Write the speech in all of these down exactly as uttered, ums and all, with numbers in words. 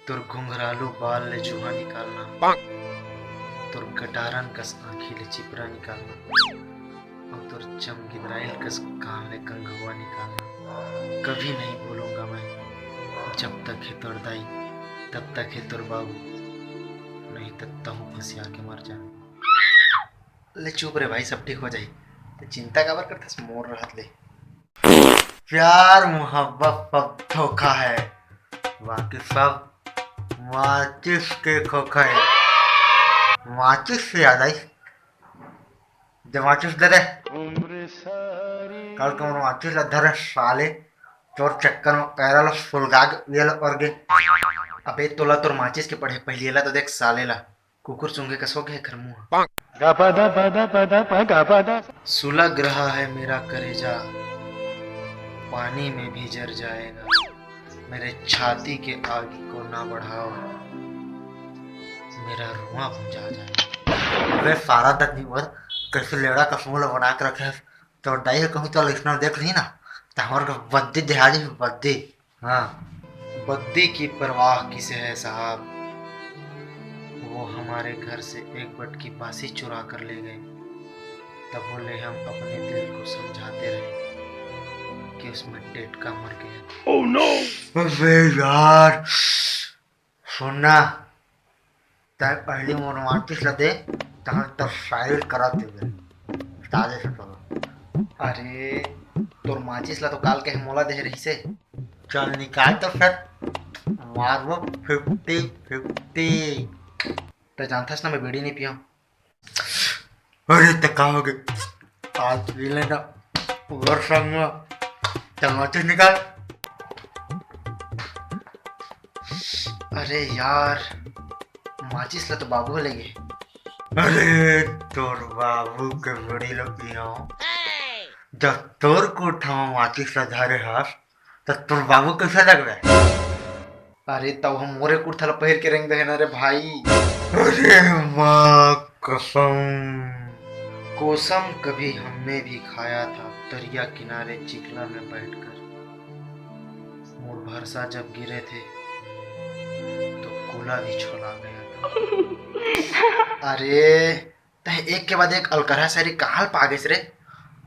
तोर घुंघरालू बाल ले जुहा निकालना, तोर गटारन कस आँखी ले चिपरा निकालना, अउ तोर चमगिदराइल कस कान ले कंघुआ निकालना। कभी नहीं भूलूंगा मैं, जब तक है तोर दाई, तब तक है तोर बाबू, नहीं तो तहूँ फंसिया के मर जा। ले चुप रे भाई, सब ठीक हो जाही। तो चिंता काबर करथस मोर रहत ले? प्यार मोहब्बत सब धोखा है, बाकी सब माचिस के खोखा है। माचिस से याद आई, दे माचिस दे दे। कल के मोर माचिस ला धरे साले, तोर चक्कर में पैरा ला सुलगा के ये ला और गे। अबे तोला तोर माचिस के पड़े, पहली ला तो देख साले ला, कुकुर सूंघे कस हो गे एकर मुंह। सुलग रहा है मेरा करेजा, पानी में भी जर जाएगा। मेरे छाती के आग को ना बढ़ाओ, मेरा रुआ बुझा जाए। अबे सारा दस दिन भर कैसे लेड़ा कसमों ला बना के रखे हस। तो दाई हे कहूँ चल इसने देख ली ना, तो हमारे को बद्दी दिहाड़ी बद्दी। हाँ, बद्दी की परवाह किसे है साहब? वो हमारे घर से एक बटकी बासी चुरा कर ले गए। तब बोले हम अपने दिल को समझाते रहे कि उसमें टेटका मर गया। Oh no! अबे यार, सुनना, तै पहली मोर माचिस ला दे, तहन तो साइड करा देबे। ताजे से चलो। अरे, तोर माचिस ला तो काल के मोला दे रहिसे। चल निकाल तो फिर, मारबो फिफ्टी फिफ्टी। तै जानथस ना मैं बीड़ी नहीं पियो। अरे तो का हो गए, आज पी लेना। और संग में टमाटर निकाल। अरे यार, माचिस ला तो बाबू ले गए। अरे तोर बाबू के बड़ी लोग पियो, जब तोर कोठा में माचिस ला धरे हस, त तोर बाबू कैसे लगबे? अरे तब हम मोरे कुर्ता ला पहिर के रेंग दे ना रे भाई। अरे माँ कसम। कोसम कभी हमने भी खाया था, दरिया किनारे चिखला में बैठकर। मोर भरसा जब गिरे थे तो कोला भी छोला गया था। अरे तह एक के बाद एक अलकरहा शायरी कहाँ ल पा गेस रे?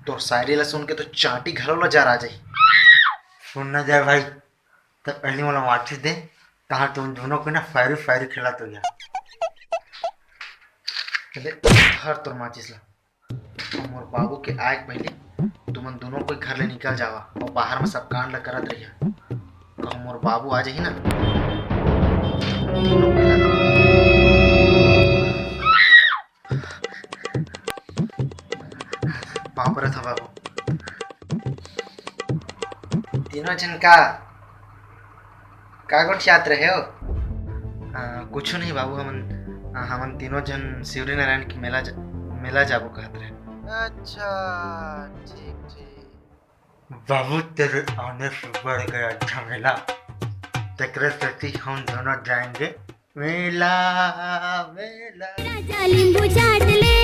तोर शायरी ला सुन के तो चांटी घलो ला जर आ जाही। सुन ना जाए भाई, तो पहली मोला माचिस दे, तहाँ तुम दोनों को ना फायरी फायरी खिला तो गया। ले, हर तोर माचिस ला। और मोर बाबू के आए के पहले तुमन दोनों कोई घर ले निकल जावा और बाहर में सब कांड ला करत रहिया। कहूँ मोर बाबू आ जाही ना, तीनों कोई ला पाँव परत हँव बाबू। तीनों झन का, का गोठियात रहे हो? आ, कुछु नहीं बाबू, हमन, आ, हमन तीनों झन शिवरी नारायण के मेला जा-, मेला जाबो कहत रहे। अच्छा, ठीक, ठीक। बाबू, तेरे आने से बढ़ गया झमेला, तेकरे सेती हम दोनों जाएंगे मेला, मेला। राजा नींबू चाट ले,